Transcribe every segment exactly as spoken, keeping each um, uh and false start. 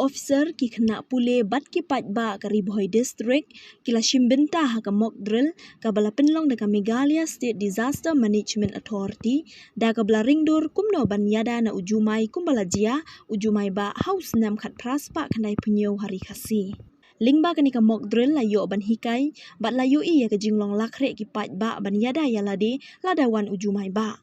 Officer, ki khynnah pule bad ki paidbah ka Ri Bhoi District ki la shim bynta ha ka mock drill kaba la pynlong da ka Meghalaya State Disaster Management Authority, da kaba la ring dur kumno ban ïada na u jumai kumba la jia u jumai bah ha u snem khatphra spah khyndai phew hynñiew ha Ri Khasi. Lyngba kane ka mock drill la ïoh ban hikai bad la ïohi ïa ka jinglong lakhreh ki paidbah ban ïada ïa lade lada wan u jumai bah.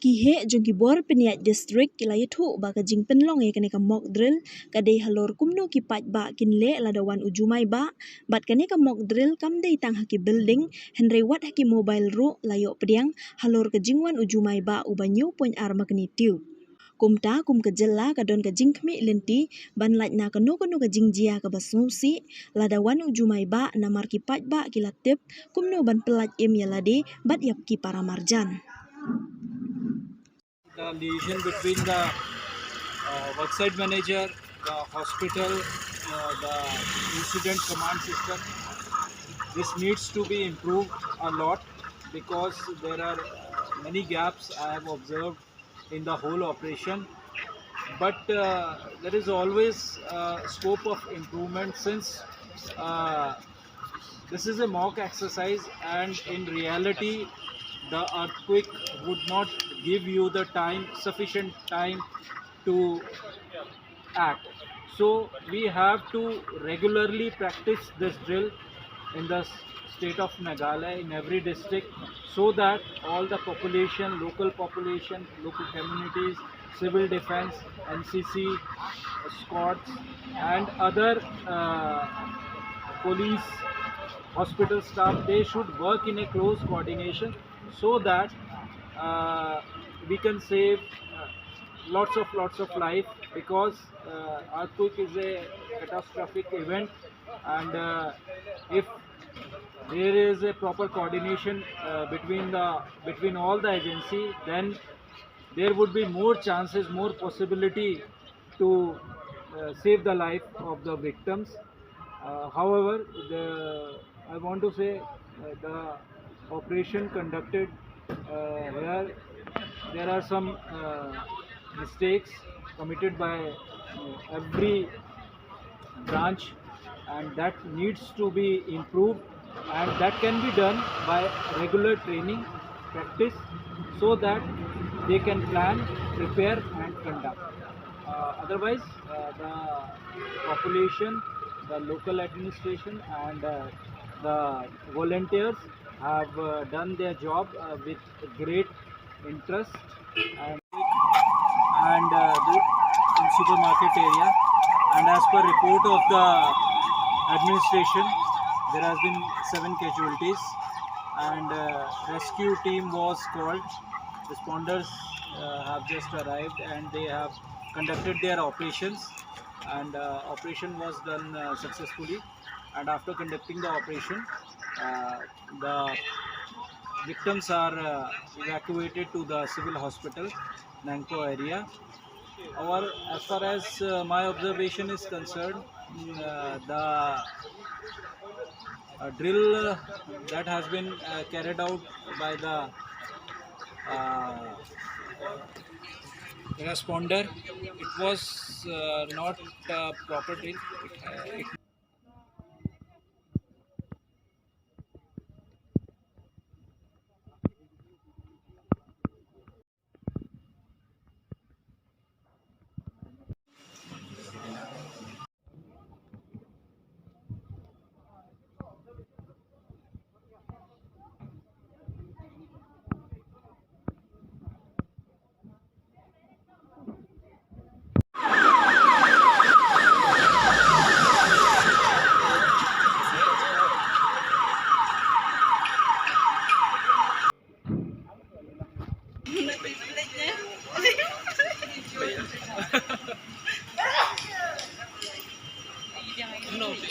Ki heh jong ki bor pynïaid district ki la ïathuh ba ka jingpynlong ïa kane ka mock drill ka dei halor kumno ki paidbah kin leh lada wan u jumai bah, bad kane ka mock drill kam dei tang ha ki building, hynrei wat ha ki mobile ruh la ïoh pdiang halor ka jingwan u jumai bah uba hynñiew point ar magnitude. Kumta, kum ka jylla ka don ka jingkhmih lynti ban lait na kano kano ka jingjia kaba sngewsih lada wan u jumai bah, namar ki paidbah ki la tip kumno ban pyllait im ïa lade bad ïa ki para marjan. The liaison between the uh, worksite manager, the hospital, uh, the incident command system, this needs to be improved a lot because there are many gaps I have observed in the whole operation. But uh, there is always uh, scope of improvement since uh, this is a mock exercise, and in reality, the earthquake would not give you the time, sufficient time to act. So we have to regularly practice this drill in the state of Meghalaya, in every district, so that all the population, local population, local communities, civil defense, N C C squads, and other uh, police, hospital staff, they should work in a close coordination so that uh, we can save uh, lots of lots of life, because uh, earthquake is a catastrophic event, and uh, if there is a proper coordination uh, between the between all the agency, then there would be more chances, more possibility to uh, save the life of the victims. Uh, however, the, I want to say uh, the operation conducted uh, here, there are some uh, mistakes committed by uh, every branch, and that needs to be improved, and that can be done by regular training, practice, so that they can plan, prepare, and conduct. Uh, otherwise, uh, the population, the local administration, and uh, the volunteers have uh, done their job uh, with great interest and, and uh, the, in supermarket area. And as per report of the administration, there has been seven casualties, and uh, rescue team was called. Responders uh, have just arrived, and they have conducted their operations, and uh, operation was done uh, successfully. And after conducting the operation, uh, the victims are uh, evacuated to the civil hospital, Nangpoi area. Our, as far as uh, my observation is concerned, mm, uh, the uh, drill uh, that has been uh, carried out by the uh, responder, it was uh, not uh, proper drill. It, uh, it